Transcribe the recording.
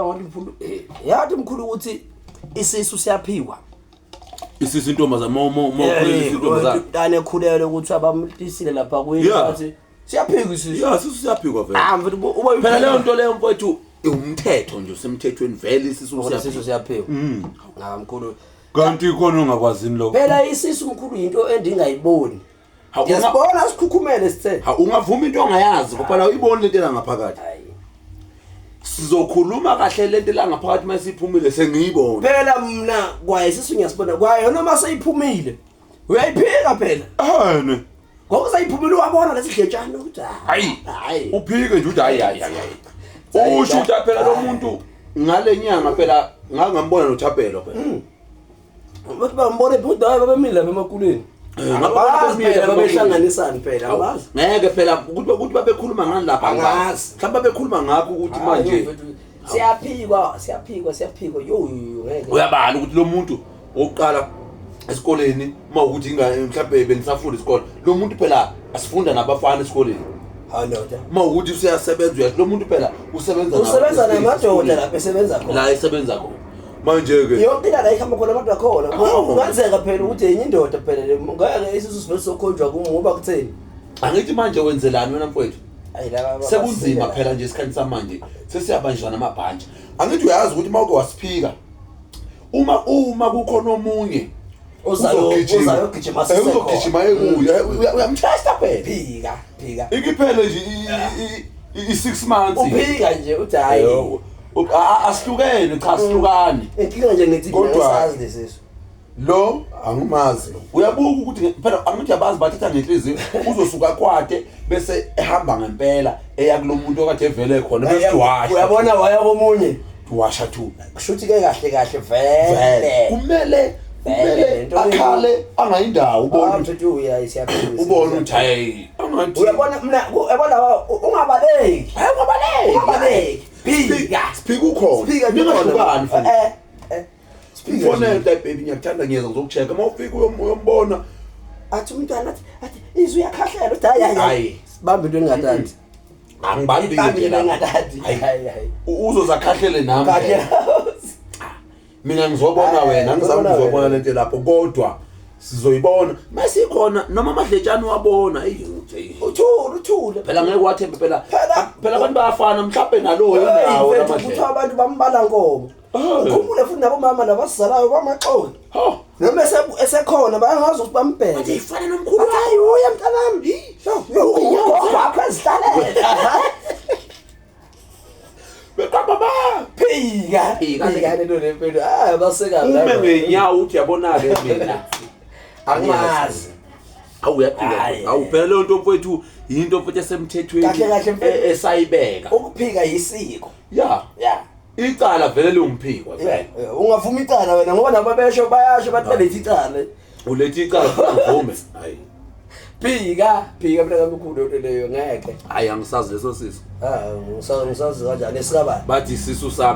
Ngathi mkhulu, yathi mkhulu ukuthi isisu siyaphikwa. Isisu intombazane mo mo mo khulelisa intombazane. Umntana ekhulelwe ukuthi abamtisile lapha kuye bathi siyaphikwa isisu. Yeah, isisu siyaphikwa vele. Ah mfethu uba phela leyo nto leyo mfowethu umthetho nje usemthethweni vele isisu siyaphikwa. Isisu siyaphikwa. Nga mkhulu. Kanti khona ongakwazini lokho. Phela isisu mkhulu into endingayiboni. Ngiyasibona sikhukhumele sithe. Ha ungavuma into ongayazi ngoba la uyiboni lento la ngaphakathi. Sizokhuluma kahle lento la ngaphakathi mase iphumile sengiyibona. Phela mina kwaye sisu ngiyasibona kwaye noma seyiphumile. Uyayiphika phela. Ehene. Ngoba seyiphumile uyabona lesidletshana ukuthi hayi. Hayi. Uphike nje uthi hayi hayi hayi. Usho ukuthi phela lo muntu ngale nyanga phela ngangambona noThapelo phela. Bathi bambone bhuti hayi babemile lapha emakuleni. Ngabona bemile babehlanganisani phela angazi. Ngeke phela ukuthi babekhuluma ngani lapha angazi. Mhlawumbe babekhuluma ngakho ukuthi manje siyaphikwa siyaphikwa siyaphikwa yo ngeke. Uyabala ukuthi lo muntu oqala esikoleni uma ukuthi ingane mhlawumbe bengisafunda isikole lo muntu phela asifunda nabafana esikoleni. Hayi ndoda. Uma ukuthi useyasebenza uyathi lo muntu phela usebenza usebenza namadoda lapha esebenza khona. La esebenza khona. Manje ke yonke into la ihamba khona abantu bakhona kungenzeka phela ukuthi enye indoda phela le ngeke isisu sivele sokhonjwa kuma ngoba kutheni angithi manje wenzelani wena mfowethu Ayi, laba sekunzima basile phela nje esikhathini samanje sesiyabanjwa namabhantshi angithi uyazi ukuthi uma uke wasiphika uma kukhona omunye Ozayo- uzogijima. ozayo gijima asisekhona. Uzogijima ekuye uyamthesta phela Phika phika ikiphele nje i-6 months uphika nje uthi hayi Asihlukene cha sihlukane inkinga nje ngithi mina Kodwa- ngisazi lesisu lo angimazi lo uyabuka ukuthi phela angithi abazi bathatha ngenhliziyo uzosuka kwade bese ehamba ngempela eya kulo muntu okade evele khona bese washa uyabona waya komunye washa thu kusho ukuthi ke kahle kahle vele vele kumele Vele, kumele lento akhale angayindawo ubone Ah, ukuthi mfethu uyayi siyaphila ubone ukuthi hayi angathi uyabona mina uyabona ungabaleki hayi ungabaleki ungabaleki phika siphika ukhona Siphika nje ningahlukani futhi eh siphika nje. Mfonele uthi baby ngiyakuthanda ngiyeza ngizokucheck uma ufika uyombona athi umntwana athi athi izwi uyakhahlela uthi hayi hayi Hayi. sibambe into engingathandi angibambi Bambe nje into lapho. engingathandi Hayi. hayi hayi Uzozakhahlele nami kahle mina ngizobona Hayi, wena ngizama ngizobona ngizobona wena. lento lapho kodwa sizoyibona masikhona noma amadletshana wabona eyi uthi uthule uthule phela ngeke wathembe phela Phela- phela abantu bayafana mhlawumbe naloyo Hey, nawo mfethu lamadlela kuthiwa abantu bambala nkomo ukhumbule futhi nabomama labasizalayo bamaxoki ho noma esekhona bayangazi ukuthi bambheke manje ifana nomkhulu Athi, hayi uya mntanami ugogo wakho ezihlalele beqamba ba phika Phika. phika lento lempilo hayi basekabi ume ngenyawo uthi yabona-ke mina angimazi awu uyaphika Hayi. awu phela leyo nto mfowethu yinto mfowethu esemthethweni Kahle, kahle, mfethu. esayibeka ukuphika yisiko ya ya icala vele liwumphikwa vele Yeah, ungavuma icala wena ngoba nabo besho bayasho bathi balethe icala ulethe icala futhi ngivume hayi phika phika mina kamkhulu lento leyo ngeke hayi angisazi leso sisu ah ngisazi kanjani esikabani bathi isisu sami